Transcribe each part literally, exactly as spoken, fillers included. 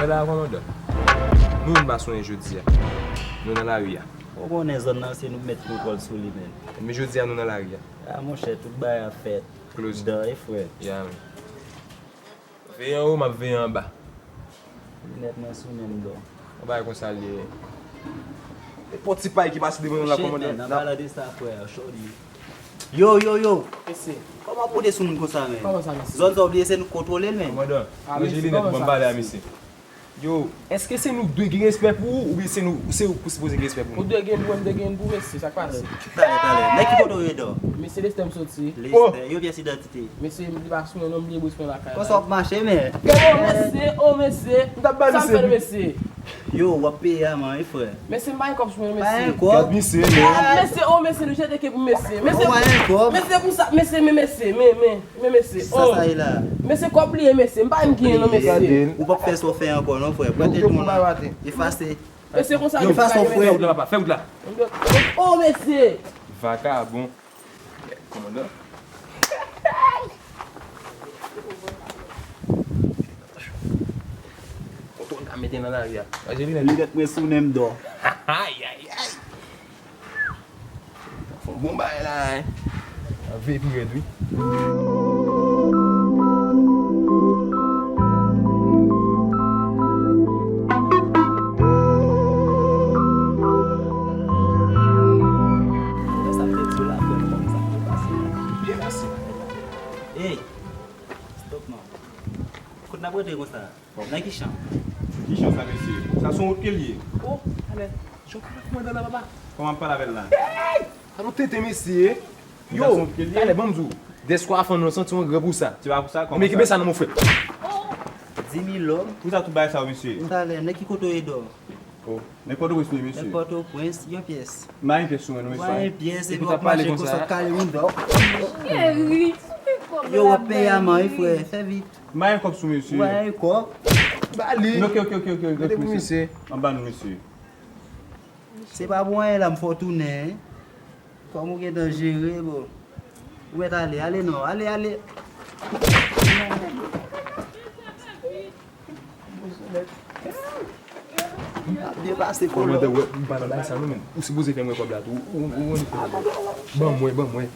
Wè la, kòmandan. Nou youn pa sonje jodi a. Nou nan lari a. Ou konnen zòn nan, se nou k met kontwòl sou li menm. Men jodi a, nou nan lari a. A, monchè, tout bagay ap fèt. Close. Dan e frè. Ya, men. Veye anwo, m ap veye anba. Linèt mwen sou menm do. Yon bagay konsa l ye. E pon ti pay ki pase devan nou la, kòmandan. Shit, man, an palan de sa, frè, chòdi. Yo, yo, yo. Mesye. Kòman w pote sou moun konsa, men? Kòman sa, mesye? Zòn sa w bliye se nou k kontwole l, men. Kòmandan, ranje linèt ou ban m pale a misye. Yo, èske se nou k dwe gen respè pou ou, oubyen se nou, se ou k sipoze gen respè pou nou? Ou dwe gen pou mwen, m dwe gen pou mesye, sa k pase? Talè, talè. Nèg ki kote w ye, dò? Mesye, Lestè m soti. Lestè, yon pyès idantite. Mesye, m li pa sou mwen non, m bliye bwes mwen lakay la. Konsa w ap mache, men? O mesye, o mesye. M t ap ba misye. Sa m fè l, mesye? Yo, w ap peye a, man, wi, frè. Mesye, m pa gen kòb sou mwen, mesye. Pa gen kòb? Gad misye, men. Mesye, o mesye, nou jete ke pou mesye. Mesye, ou pa gen kòb? Mesye, pou sa, mesye, men mesye, men, men, men mesye. Sa, sa ye la? Mesye, kòb li ye, mesye. M pa menm genyen non, mesye. Ou p ap fè sa w fè ankò non, frè. Pran tèt ou non. Efase. Mesye, konsa nou fè, frè. Fè wout la, papa, fè wout la. O mesye. Vakabon. Kòmandan. Kote w ka mete nan lari a? Angelina, linèt mwen sou nen m dò. Ay, ay, ay. Fon bon bagay la, hein. Ap veye pi rèd, wi. Sa m te di w la, frè m, kòm sa te pase la. Byen pase. Ey! Stop, man. Kote n ap rantre konsa? Nan ki chan? Ki chan sa, mesye? Sa se yon wout ke l ye. O, talè. Jan w pale ak kòmandan la, papa. Kòman m pale avè l la? Ey! Sa nou tenten, mesye. Yo, talè, ban m di w. Dèske w ap fann, nou santi yon gran pou sa. Se pa pou sa, kòman sa? Men kibe sa nan men w, frè. Di mi lòm. Pou sa tout bagay sa yo, mesye? Talè, nan ki kote w ye dò? O, men Pòtoprens nou ye, mesye. Men Pòtoprens, yon pyès. M pa gen pyès sou mwen non, mesye. M pa gen pyès, epi w ap mache konsa, kale moun dò. Cheri, koupe kòb la. Yo, w ap peye a, man, wi, frè, fè vit. M pa gen kòb sou mesye. Ou pa gen kòb? Ba li. Ok, ok, ok, ok, ok, mesye. Anba nou, mesye. Se pa bon anyen la, m fè w tounen, hein. Kòm ou gentan jere, bon. Ou mèt ale, ale non, ale, ale. M ap byen pase, kòlò. Kòmandan, wè, m pa nan bagay sa non, men. Ou sipoze fè m wè kòb la tou. Ou, ou, ou, ban mwen, ban mwen.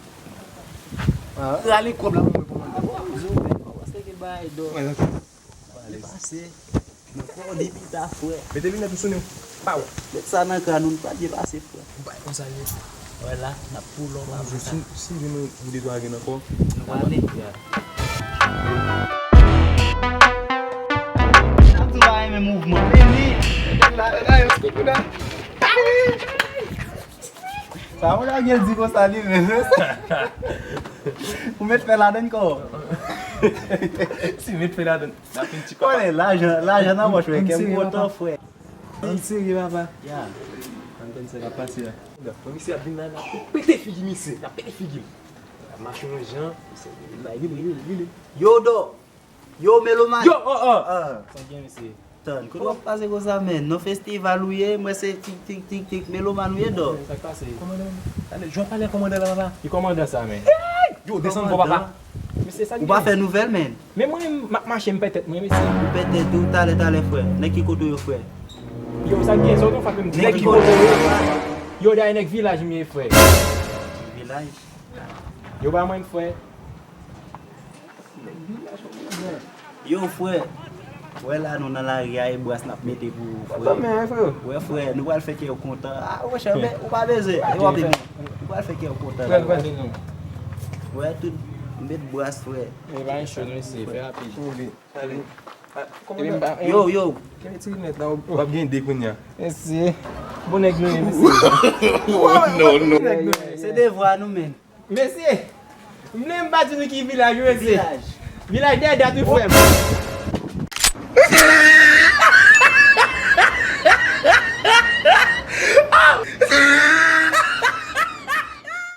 Rale kòb la ban mwen, kòmandan. Bon, m di w, men, kòmanse gen bagay dò. Wè, ok. Pale. Pase. Nan kò w depi ta, frè. Mete linèt ou sou nen w. Paw. Met sa nan kràn ou, n pa byen pase, frè. Ou pa konn sa l ye. Wè la, n ap pull up apre sa. Si, si vin nou, nou de twa gen ankò. Nou prale. Ya. Sa tou pa renmen mouvman. Vini. La, la, yo, sou kou la. Sa moun ap gen di konsa li menm. Ou mèt fè ladann kò. Si mèt fè ladann. N ap fè yon ti kòb. Konnen lajan, lajan nan pòch, men kè m kontan, frè. Ann serye, papa. Ya. Ann konn sa k ap pase a. Bon, misye ap vin la, n ap pete figi misye. N ap pete figi l. L ap mache yon jan, misye, li bay, li, li, li, li. Yo, dò. Yo, Meloman. Yo, oh, oh. Ah. Sa gen, mesye? Tann, kote w ap pase konsa, men? Non festival ou ye, mwen se tik, tik, tik, tik, Meloman ou ye, dò. Sa k pase? Kòmandan, tande, jan w pale kòmandan la, papa. Ki kòmandan sa, men? Yo, desann bò, papa. Mesye, sa k gen? Ou pa fè nouvèl, men. Men mwen, m ap mache, m pè tèt mwen, mesye. Ou pè tèt ou, talè, talè, frè. Nèg ki kote w yo, frè? Yo, sa k gen? Sa w konn fè m di? Nèg ki kote w yo? Yo, dayè nèg vilaj m ye, frè. Vilaj? Yo pa mwen, frè. Yo, frè. Wè la, nou nan lari a, e bras n ap mete pou ou, frè. Wè, frè, nou pral fè kè yo kontan. Ah, monchè, men ou pa bezwen. E w ap vini. Nou pral fè kè yo kontan la. Wè, tout, met bras, frè. E pa yon cho, mesye, fè rapid. Yo, yo. Kenbe ti linèt la, w ap gen de kounye a. Mesye. Bon nèg nou ye, mesye. Non, non. Se devwa nou, men. Mesye, m vle m pa di nou ki vilaj, wi, mesye. Vilaj. Vilaj dèyè dat, wi, frè m.